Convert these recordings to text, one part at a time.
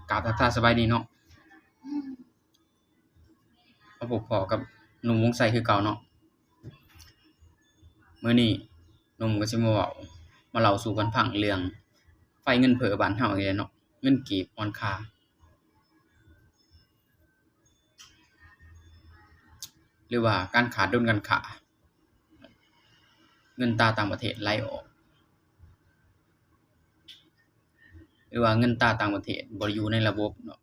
ກ່າວທັກທາຍສະບາຍດີເນາະ, ມາພົບພໍ້ກັບໜຸ່ມວົງໄຊຄືເກົ່າເນາະ. ມື້ນີ້ໜຸ່ມກໍຊິມາເວົ້າ ມາເລົ່າສູ່ກັນຟັງເລື່ອງໄຟເງິນເຟີ້ບ້ານເຮົານີ້ແຫຼະເນາະ, ເງິນກີບອ່ອນຄ່າ ຫຼືວ່າການຂາດດຸນການຄ້າ, ເງິນຕາຕ່າງປະເທດໄຫຼອອກ ຫຼືວ່າເງິນຕາຕ່າງປະເທດບໍ່ຢູ່ໃນລະບົບເນາະ.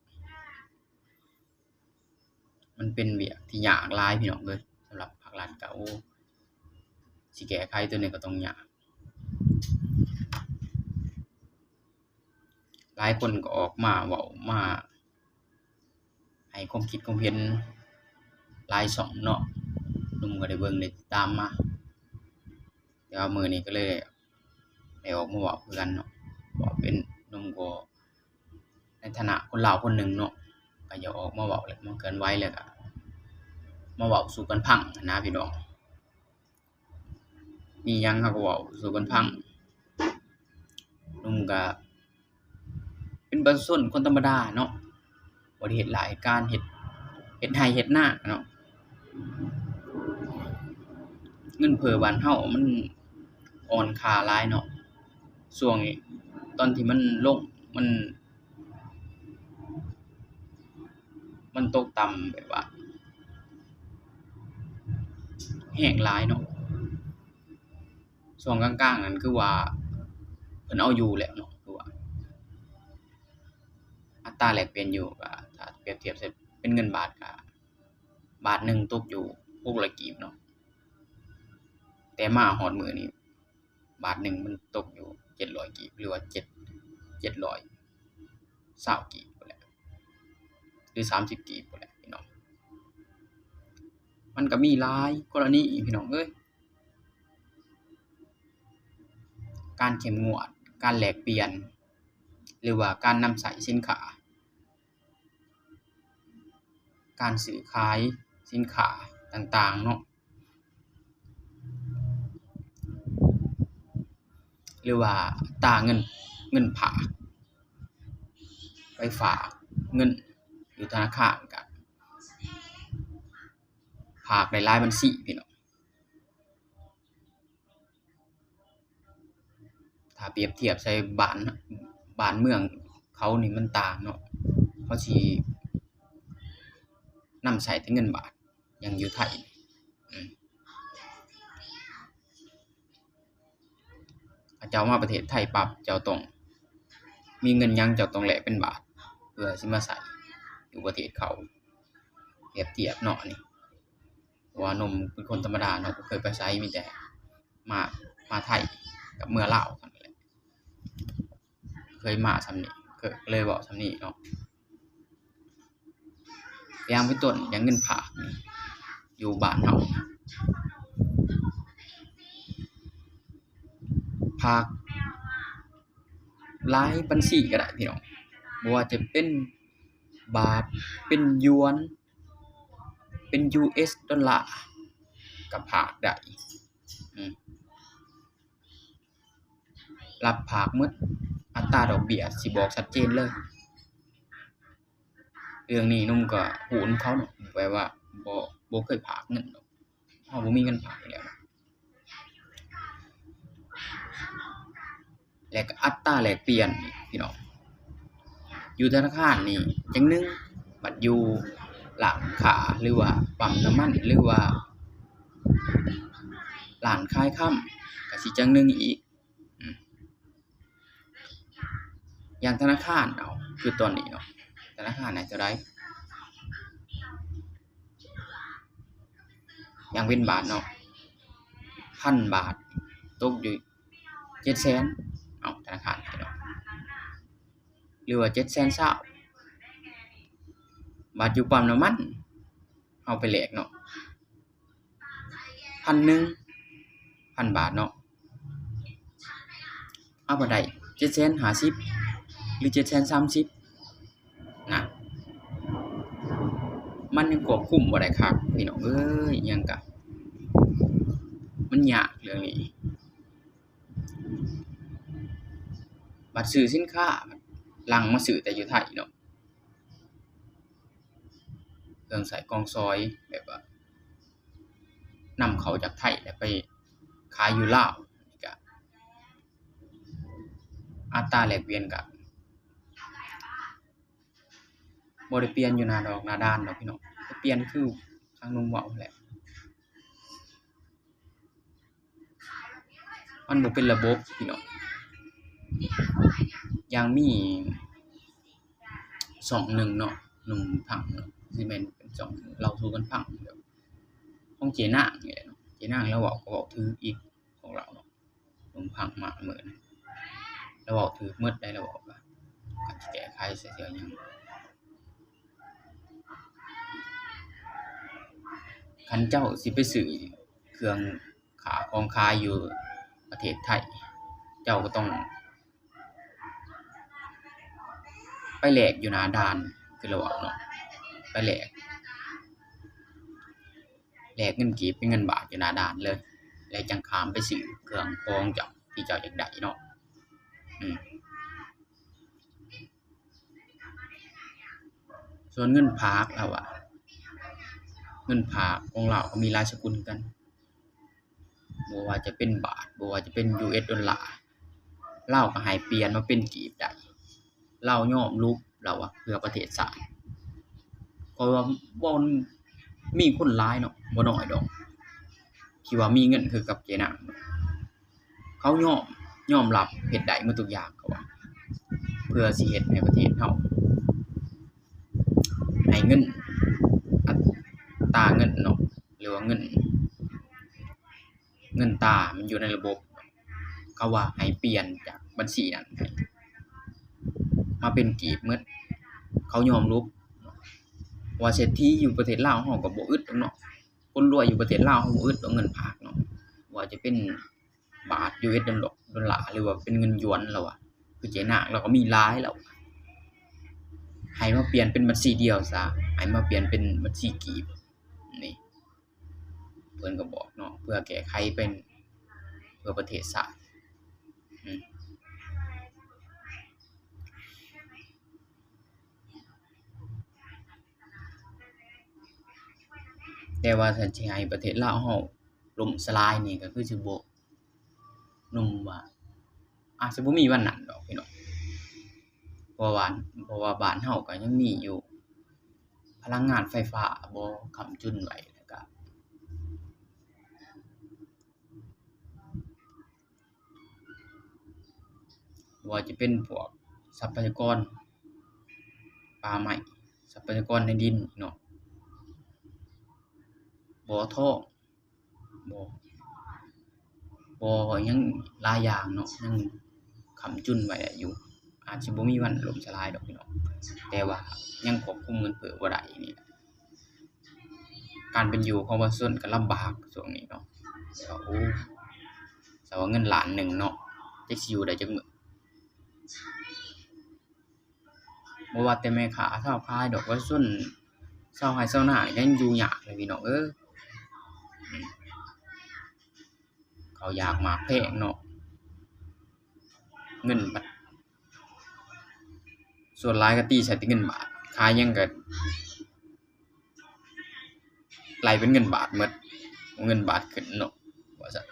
ມັນເປັນວຽກທີ່ຍາກຫຼາຍພີ່ນ້ອງເອີຍ, ສຳລັບພາກລັດກໍ ໂອ້ ຊິແກ້ໄຂຕົວນີ້ກໍຕ້ອງຍາກ. ຫຼາຍຄົນກໍອອກມາເວົ້າ ມາໃຫ້ຄວາມຄິດຄວາມເຫັນຫຼາຍຊ່ອງເນາະ, ໜຸ່ມກໍໄດ້ເບິ່ງໄດ້ຕິດຕາມມາ, ແຕ່ວ່າມື້ນີ້ກໍເລີຍໄດ້ອອກມາເວົ້າຄືກັນເນາະ. ເວົ້າເປັນໜຸ່ມກໍໃນຖານະຄົນລາວຄົນໜຶ່ງເນາະ, ກໍຢາກອອກມາເວົ້າ ແລະ ມາເຄື່ອນໄຫວ ແລ້ວກໍມາເວົ້າສູ່ກັນຟັງຫັ້ນນະພີ່ນ້ອງ. ມີຫຍັງເຮົາກໍເວົ້າສູ່ກັນຟັງ. ໜຸ່ມກໍເປັນປະຊາຊົນຄົນທຳມະດາເນາະ, ບໍ່ໄດ້ເຮັດຫຼາຍການ ເຮັດ ເຮັດໄຮ່ເຮັດນາເນາະ. ເງິນເຟີ້ບ້ານເຮົາມັນອ່ອນຄ່າຫຼາຍເນາະ, ຊ່ວງນີ້ຕອນທີ່ມັນລົງ ມັນ ມັນຕົກຕ່ຳແບບວ່າແຮງຫຼາຍເນາະ. ຊ່ວງກາງໆນັ້ນຄືວ່າເພິ່ນເອົາຢູ່ແລ້ວເນາະ, ຄືວ່າອັດຕາແລກປ່ຽນຢູ່ ກໍຖ້າປຽບທຽບໃສ່ເປັນເງິນບາດ ກໍບາດໜຶ່ງຕົກຢູ່ຫົກຮ້ອຍກີບເນາະ, ແຕ່ມາຮອດມື້ນີ້ ບາດໜຶ່ງມັນຕົກຢູ່ເຈັດຮ້ອຍກີບ ຫຼືວ່າເຈັດ ເຈັດຮ້ອຍຊາວກີບພຸ້ນແຫຼະ ຫຼືສາມສິບກີບພຸ້ນແຫຼະພີ່ນ້ອງ. ມັນກໍມີຫຼາຍກໍລະນີພີ່ນ້ອງເອີຍ, ການເຂັ້ມງວດ ການແລກປ່ຽນ ຫຼືວ່າການນຳໃຊ້ສິນຄ້າ ການຊື້ຂາຍສິນຄ້າຕ່າງໆເນາະ, ຫຼືວ່າອັດຕາເງິນ ເງິນຝາກ ໄປຝາກເງິນຢູ່ທະນາຄານ ກະຝາກໄດ້ຫຼາຍບັນຊີພີ່ນ້ອງ. ຖ້າປຽບທຽບໃສ່ບ້ານ ບ້ານເມືອງເຂົານີ້ມັນຕ່າງເນາະ, ເຂົາຊິນຳໃຊ້ແຕ່ເງິນບາດ ຢ່າງຢູ່ໄທ ອືມ ເຂົາເຈົ້າມາປະເທດໄທປັບ ເຈົ້າຕ້ອງມີເງິນຫຍັງ ເຈົ້າຕ້ອງແລກເປັນບາດ ເພື່ອຊິມາໃຊ້ຢູ່ປະເທດເຂົາ. ປຽບທຽບເນາະ ອັນນີ້ ເພາະວ່າໜຸ່ມເປັນຄົນທຳມະດາເນາະ, ບໍ່ເຄີຍໄປໃສ ມີແຕ່ມາ ມາໄທກັບເມືອລາວເທົ່ານັ້ນແຫຼະ, ເຄີຍມາສ່ຳນີ້ ເຄີຍ ເລີຍເວົ້າສ່ຳນີ້ເນາະ. ຢ່າງເປັນຕົ້ນ ຢ່າງເງິນຝາກນີ້ ຢູ່ບ້ານເຮົາ ຝາກຫຼາຍບັນຊີກໍໄດ້ພີ່ນ້ອງ, ບໍ່ວ່າຈະເປັນບາດ ເປັນຢວນ ເປັນຢູເອັສດອນລາ ກໍຝາກໄດ້ ອືມ ຮັບຝາກໝົດ, ອັດຕາດອກເບ້ຍຊິບອກຊັດເຈນເລີຍ. ເລື່ອງນີ້ໜຸ່ມກໍຮູ້ນຳເຂົາເນາະ, ແບບວ່າບໍ່ ບໍ່ເຄີຍຝາກເງິນດອກ, ເຮົາບໍ່ມີເງິນຝາກຢູ່ແລ້ວ. ແລະກໍອັດຕາແລກປ່ຽນອີກພີ່ນ້ອງ, ຢູ່ທະນາຄານນີ້ຈັ່ງໜຶ່ງ, ບັດຢູ່ຮ້ານຄ້າ ຫຼືວ່າປ້ຳນ້ຳມັນ ຫຼືວ່າຮ້ານຂາຍຄຳ ກໍຊິຈັ່ງໜຶ່ງອີກ. ອືມ ຢ່າງທະນາຄານ ເອົາ ຄືຕອນນີ້ເນາະ, ທະນາຄານໃຫ້ເທົ່າໃດ? ຢ່າງເປັນບາດເນາະ ພັນບາດ ຕົກຢູ່ເຈັດແສນ ເອົາ ທະນາຄານເນາະ ຫຼືວ່າເຈັດແສນຊາວ. ບາດຢູ່ປ້ຳນ້ຳມັນ ເຮົາໄປແລກເນາະ ພັນໜຶ່ງ ພັນບາດເນາະ, ເອົາບໍ່ໄດ້ ເຈັດແສນຫ້າສິບ ຫຼື ເຈັດແສນສາມສິບ ນະ, ມັນຍັງຄວບຄຸມບໍ່ໄດ້ຄັກ ພີ່ນ້ອງເອີຍ, ຫຍັງກະ ມັນຍາກເລື່ອງນີ້. ບັດຊື້ສິນຄ້າ ຫຼັ່ງມາຊື້ແຕ່ຢູ່ໄທເນາະ, ຄື່ອງໃຊ້ກອງຊອຍ ແບບວ່ານຳເຂົ້າຈາກໄທ ແລ້ວໄປຂາຍຢູ່ລາວ ກະອັດຕາແລກປ່ຽນກະ ບໍ່ໄດ້ປ່ຽນຢູ່ໜ້າດອກໜ້າດ່ານດອກພີ່ນ້ອງ, ໄປປ່ຽນຄືທາງໜຸ່ມເວົ້າຫັ້ນແຫຼະ. ມັນບໍ່ເປັນລະບົບພີ່ນ້ອງ. ຢ່າງມີຊ່ອງໜຶ່ງເນາະ, ໜຸ່ມພັງເນາະ, ຊິແມ່ນເປັນຊ່ອງເລົ່າສູ່ກັນຟັງ ແບບຂອງເຈນາງນີ້ແຫຼະເນາະ. ເຈນາງລາວເວົ້າກໍເວົ້າຖືກອີກຂອງລາວເນາະ. ລົມພັງມາມື້ນັ້ນ ລາວເວົ້າຖືກໝົດໄດ໋, ລາວເວົ້າວ່າຄັນຊິແກ້ໄຂໃສ່ເທື່ອຫຍັງ ຄັນເຈົ້າຊິໄປຊື້ເຄື່ອງຄ້າຂອງຂາຍຢູ່ປະເທດໄທ ເຈົ້າກໍຕ້ອງໄປແລກຢູ່ໜ້າດ່ານ ຄືລາວເວົ້າເນາະ, ໄປແລກ ແລກເງິນກີບເປັນເງິນບາດຢູ່ໜ້າດ່ານເລີຍ ແລ້ວຈັ່ງຂ້າມໄປຊື້ເຄື່ອງຂອງເຈົ້າທີ່ເຈົ້າຢາກໄດ້ເນາະ. ອືມ ສ່ວນເງິນຝາກລາວວ່າ ເງິນຝາກຂອງລາວກໍມີຫຼາຍສະກຸນກັນ, ບໍ່ວ່າຈະເປັນບາດ ບໍ່ວ່າຈະເປັນຢູເອັສດອນລາ ລາວກໍໃຫ້ປ່ຽນມາເປັນກີບໄດ້. ລາວຍອມຫຼຸບ ລາວວ່າ ເພື່ອປະເທດຊາດ. ເພາະວ່າບໍ່ມີຄົນຫຼາຍເນາະ ບໍ່ນ້ອຍດອກ ທີ່ວ່າມີເງິນຄືກັບເຈນາງ. ເຂົາຍອມ ຍອມຮັບ ເຮັດໄດ້ໝົດທຸກຢ່າງ ເຂົາວ່າ ເພື່ອຊິເຮັດໃຫ້ປະເທດເຮົາ ໃຫ້ເງິນ ອັດຕາເງິນເນາະ ຫຼືວ່າເງິນ ເງິນຕາມັນຢູ່ໃນລະບົບ. ເຂົາວ່າໃຫ້ປ່ຽນຈາກບັນຊີນັ້ນໃຫ້ມາເປັນກີບໝົດ. ເຂົາຍອມລົບ ເພາະວ່າເສດຖີຢູ່ປະເທດລາວເຮົາກໍບໍ່ອຶດດອກເນາະ, ຄົນລວຍຢູ່ປະເທດລາວເຮົາບໍ່ອຶດດອກເງິນຝາກເນາະ, ບໍ່ວ່າຈະເປັນບາດ ຢູເອັສ ດອນ ດອນລາ ຫຼືວ່າເປັນເງິນຢວນ. ລາວວ່າ ຄືເຈນາງ ລາວກໍມີຫຼາຍ ລາວໃຫ້ມາປ່ຽນເປັນບັນຊີດຽວຊະ, ໃຫ້ມາປ່ຽນເປັນບັນຊີກີບນີ້. ເພິ່ນກໍບອກເນາະ ເພື່ອແກ້ໄຂເປັນ ເພື່ອປະເທດຊາດ. ອືມ ແຕ່ວ່າຖ້າຊິໃຫ້ປະເທດລາວເຮົາລົ້ມສະຫຼາຍນີ້ ກໍຄືຊິບໍ່ ໜຸ່ມວ່າອາດຊິບໍ່ມີວັນນັ້ນດອກພີ່ນ້ອງ, ເພາະວ່າ ເພາະວ່າບ້ານເຮົາກໍຍັງມີຢູ່ພະລັງງານໄຟຟ້າບໍ່ຄ້ຳຈຸນໄວ້, ແລ້ວກໍບໍ່ວ່າຈະເປັນພວກຊັບພະຍາກອນປ່າໄມ້, ຊັບພະຍາກອນໃນດິນເນາະ, ບໍ່ທອງ ບໍ່ ບໍ່ຫຍັງຫຼາຍຢ່າງເນາະ, ຍັງຄ້ຳຈຸນໄວ້ໄດ້ຢູ່. ອາດຊິບໍ່ມີວັນລົ້ມສະຫຼາຍດອກພີ່ນ້ອງ, ແຕ່ວ່າຍັງຄວບຄຸມເງິນເຟີ້ບໍ່ໄດ້ນີ້ແຫຼະ. ການເປັນຢູ່ຂອງປະຊາຊົນກໍລຳບາກຊ່ວງນີ້ເນາະ, ກໍ ໂອ້ ສະວ່າເງິນລ້ານໜຶ່ງເນາະ, ຈັກຊິຢູ່ໄດ້ຈັກມື້. ບໍ່ວ່າແຕ່ແມ່ຄ້າຊາວຂາຍດອກ, ປະຊາຊົນຊາວໄຮ່ຊາວນາຍັງຢູ່ຍາກເລີຍພີ່ນ້ອງເອີຍ. ເຂົ້າຢາກໝາກແພງເນາະ, ເງິນບັດ ສ່ວນຫຼາຍກໍຕີໃສ່ແຕ່ເງິນບາດ, ຂາຍຫຍັງກໍ ໄລ່ເປັນເງິນບາດໝົດ, ເງິນບາດຂຶ້ນເນາະ ວ່າຊັ້ນ.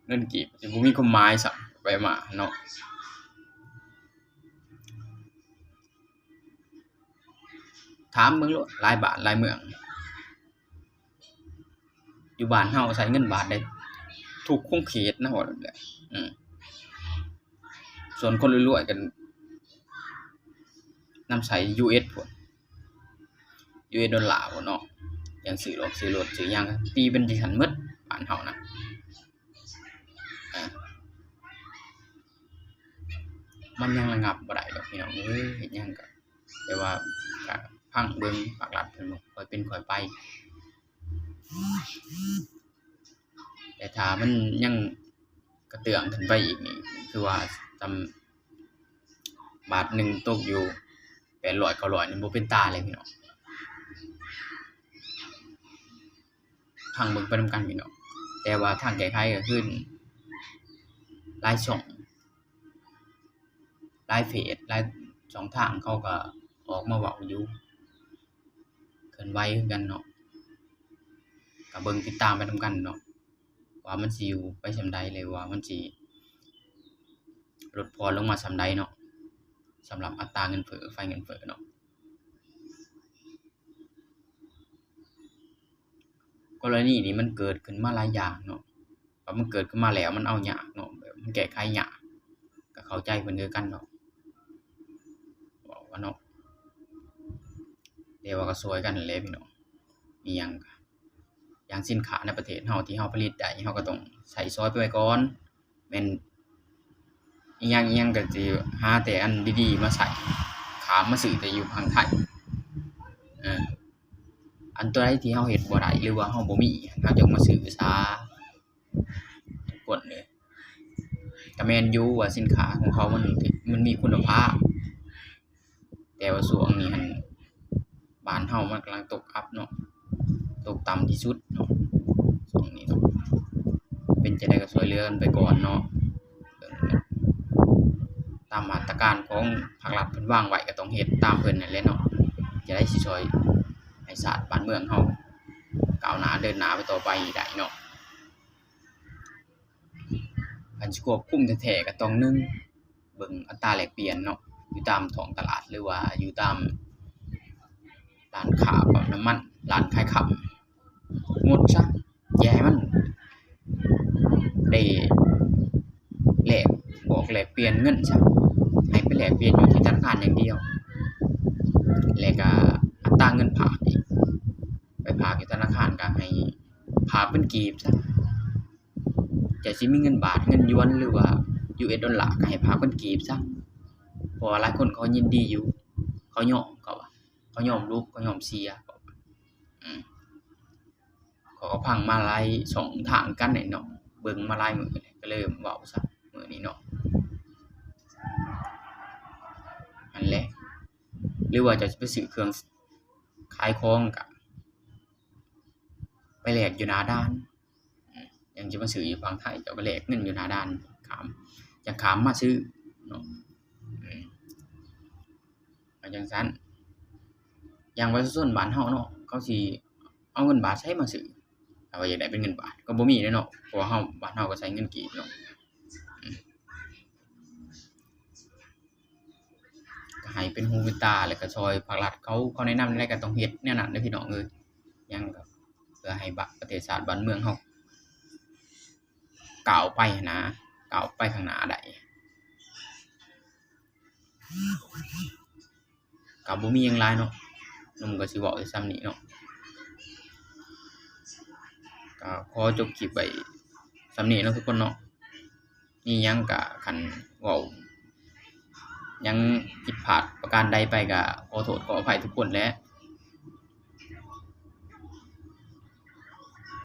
ເງິນກີບຊິບໍ່ມີຄວາມໝາຍຊ້ຳໄປມາເນາະ. ຖາມເບິ່ງໂລດ ຫຼາຍບ້ານຫຼາຍເມືອງ, ຢູ່ບ້ານເຮົາໃຊ້ເງິນບາດໄດ້ທຸກຂົງເຂດນະ ວ່າແບບ ອືມ ສ່ວນຄົນລວຍໆ ກໍນຳໃຊ້ຢູເອັສພຸ້ນ ຢູເອັສດອນລາພຸ້ນເນາະ, ຢ່າງຊື້ລົດ ຊື້ລົດ ຊື້ຫຍັງ ຕີເປັນຈັ່ງຊັ້ນໝົດ ບ້ານເຮົານະ. ອາ ມັນຍັງລະງັບບໍ່ໄດ້ດອກພີ່ນ້ອງເອີຍ, ເຮັດຫຍັງກໍ ແຕ່ວ່າກໍຟັງເບິ່ງພາກລັດເພິ່ນເນາະ ຄ່ອຍເປັນຄ່ອຍໄປ. ແຕ່ຖ້າມັນຍັງກະເຕື້ອງຂຶ້ນໄປອີກນີ້ ຄືວ່າສ່ຳບາດໜຶ່ງຕົກຢູ່ແປດຮ້ອຍ ເກົ້າຮ້ອຍນີ້ ບໍ່ເປັນຕາເລີຍພີ່ນ້ອງ. ຟັງເບິ່ງໄປນຳກັນພີ່ນ້ອງ, ແຕ່ວ່າທາງແກ້ໄຂກໍຄືຫຼາຍຊ່ອງ ຫຼາຍເຟສ ຫຼາຍຊ່ອງທາງເຂົາກໍອອກມາເວົ້າຢູ່. ເຄື່ອນໄຫວຄືກັນເນາະ ກໍເບິ່ງຕິດຕາມໄປນຳກັນເນາະ ວ່າມັນຊິຢູ່ໄປສ່ຳໃດ ຫຼືວ່າມັນຊິລົດຜ່ອນລົງມາສ່ຳໃດເນາະ ສຳລັບອັດຕາເງິນເຟີ້ ໄຟເງິນເຟີ້ເນາະ. ກໍລະນີນີ້ມັນເກີດຂຶ້ນມາຫຼາຍຢ່າງເນາະ ວ່າມັນເກີດຂຶ້ນມາແລ້ວມັນເອົາຍາກເນາະ ແບບມັນແກ້ໄຂຍາກ ກໍເຂົ້າໃຈເພິ່ນຄືກັນເນາະ ເວົ້າວ່າເນາະ ແຕ່ວ່າກໍຊ່ວຍກັນຫັ້ນແຫຼະພີ່ນ້ອງ ອີ່ຫຍັງ ຢ່າງສິນຄ້າໃນປະເທດເຮົາທີ່ເຮົາຜະລິດໄດ້ ເຮົາກໍຕ້ອງໃຊ້ສອຍໄປໄວ້ກ່ອນ ແມ່ນອີ່ຫຍັງອີ່ຫຍັງກໍຊິຫາແຕ່ອັນດີໆມາໃຊ້ ຂ້າມມາຊື້ແຕ່ຢູ່ຝັ່ງໄທ ເອີ ອັນຕົວໃດທີ່ເຮົາເຮັດບໍ່ໄດ້ ຫຼືວ່າເຮົາບໍ່ມີ ເຮົາຈັ່ງມາຊື້ຊະ ທຸກຄົນເອີຍ. ກໍແມ່ນຢູ່ວ່າສິນຄ້າຂອງເຂົາມັນ ມັນມີຄຸນນະພາບ ແຕ່ວ່າຊ່ວງນີ້ຫັ້ນ ບ້ານເຮົາມັນກຳລັງຕົກອັບເນາະ ຕົກຕ່ຳທີ່ສຸດເນາະ ຊ່ວງນີ້ເນາະ ເປັນຈັ່ງໃດກໍຊ່ວຍເຫຼືອກັນໄປກ່ອນເນາະ ຕາມມາດຕະການຂອງພາກລັດເພິ່ນວາງໄວ້ ກໍຕ້ອງເຮັດຕາມເພິ່ນນັ້ນແຫຼະເນາະ ຈະໄດ້ຊິຊ່ອຍໃຫ້ຊາດບ້ານເມືອງເຮົາກ້າວໜ້າເດີນໜ້າໄປຕໍ່ໄປໄດ້ເນາະ. ຄັນຊິຄວບຄຸມແທ້ໆ ກໍຕ້ອງ ໜຶ່ງ ເບິ່ງອັດຕາແລກປ່ຽນເນາະ ຢູ່ຕາມທ້ອງຕະຫຼາດ ຫຼືວ່າຢູ່ຕາມຮ້ານຄ້າ ປ້ຳນ້ຳມັນ ຮ້ານຂາຍຄຳ ງົດຊະ ຢ່າໃຫ້ມັນໄດ້ແລກ ອອກແລກປ່ຽນເງິນຊະ ໃຫ້ໄປແລກປ່ຽນຢູ່ທີ່ທະນາຄານຢ່າງດຽວ ແລະກະອັດຕາເງິນຝາກອີກ ໄປຝາກຢູ່ທະນາຄານກໍໃຫ້ຝາກເປັນກີບຊະ. ເຈົ້າຊິມີເງິນບາດ ເງິນຢວນ ຫຼືວ່າຢູເອັສດອນລາ ກໍໃຫ້ຝາກເປັນກີບຊະ ເພາະວ່າຫຼາຍຄົນເຂົາຍິນດີຢູ່ ເຂົາຍອມ ເຂົາວ່າ ເຂົາຍອມຫຼຸບ ເຂົາຍອມເສຍ ເຂົາວ່າ ອືມ ເຂົາກໍຟັງມາຫຼາຍຊ່ອງທາງກັນແຫຼະເນາະ ເບິ່ງມາຫຼາຍມື້ແລ້ວ ກໍເລີຍເວົ້າຊະມື້ນີ້ເນາະ ຫັ້ນແຫຼະ ຫຼືວ່າເຈົ້າຊິໄປຊື້ເຄື່ອງຂາຍຂອງ ກໍໄປແລກຢູ່ໜ້າດ່ານ ອືມ ຈັ່ງຊິມາຊື້ຢູ່ຝັ່ງໄທ ເຈົ້າກໍແລກເງິນຢູ່ໜ້າດ່ານ ຂ້າມ ຈັ່ງຂ້າມມາຊື້ເນາະ ອືມ ເອົາຈັ່ງຊັ້ນ ຢ່າງປະຊາຊົນບ້ານເຮົາເນາະ ເຂົາຊິເອົາເງິນບາດໃສມາຊື້ ຖ້າວ່າຢາກໄດ້ເປັນເງິນບາດ ກໍບໍ່ມີແຫຼະເນາະ ເພາະວ່າເຮົາ ບ້ານເຮົາກໍໃຊ້ເງິນກີບເນາະ ອືມ ກໍໃຫ້ເປັນຫູເປັນຕາ ແລ້ວກໍຊ່ອຍພາກລັດເຂົາ ເຂົາແນະນຳແນວໃດກໍຕ້ອງເຮັດແນວນັ້ນເດີພີ່ນ້ອງເອີຍ ຫຍັງກໍເພື່ອໃຫ້ປະເທດຊາດບ້ານເມືອງເຮົາກ້າວໄປຫັ້ນນະ ກ້າວໄປຂ້າງໜ້າໄດ້. ກໍບໍ່ມີຫຍັງຫຼາຍເນາະ ໜຸ່ມກໍຊິເວົ້າໄດ້ສ່ຳນີ້ເນາະ ກໍຂໍຈົບຄລິບໄວ້ສ່ຳນີ້ເນາະທຸກຄົນເນາະ ມີຫຍັງກະຄັນເວົ້າຫຍັງຜິດພາດປະການໃດໄປ ກະຂໍໂທດຂໍອະໄພທຸກຄົນແຫຼະ